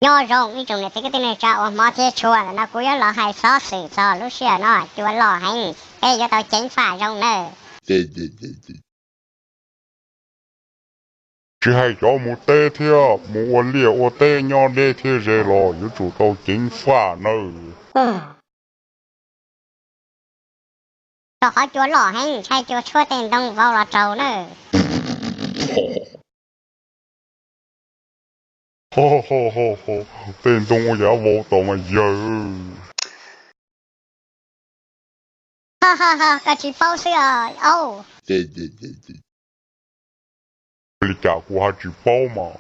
Nyob zoo ib tsoom niam txiv kwv tij neej tsa uas hmov thiab tshua, ntawm no kuv yuav los hais xov xwm txog lub sij hawm no cua loj heev, peb yuav tau ceev faj zoo nawb. Tsis hais cov mus teb thiab mus ua liaj ua teb nyob deb thiab ze los yuav tsum tau ceev faj nawb. Rau qhov cua loj heev, ntshai cua tshuab tej ntoo vau los raug nawb. Tej ntoo ua cas vau tau mas yawg. Koj tsis paub xwb os. Li cas kuv ho tsis paub mas.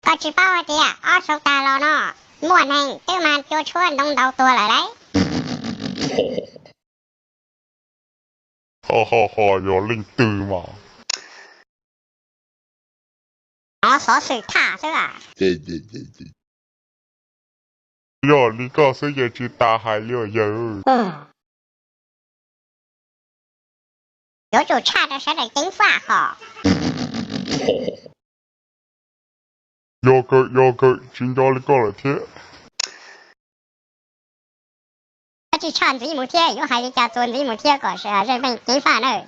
Koj tsis paub hais tias ob xyoo tas los no muaj neeg twb mag cua tshuab ntoo ntaus tuag lawm lauj. Ho ho ho, yog leej twg mas? Hnov xov xwm tham xwb. Yog li koj xwb ces tsis tas hais li os yawg. Yuav tsum tshaj rau sawv daws ceev faj hos. Yog kawg, yog kawg, tsis nco li koj lawm thiab. Koj tsis tshaj ntxiv mus thiab, yuav hais li cas txuas ntxiv mus thiab kom sawv daws ceev faj nawb.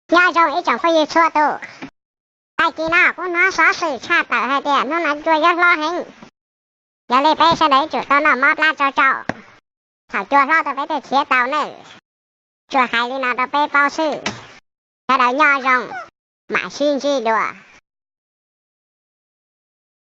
Nyob zoo ib tsoom phooj ywg txhua tus. Tag kis no kuv hnov xov xwm tshaj tawm hais tias hnub no cua yuav hlob heev. Yog li peb sawv daws yuav tsum tau noj mob plab tsau tsau, thaum cua hlob tau peb thiaj khiav tau nawb. Tsuas hais li no rau peb paub xwb. Sawv daws nyob zoo, mam sib ntsib dua.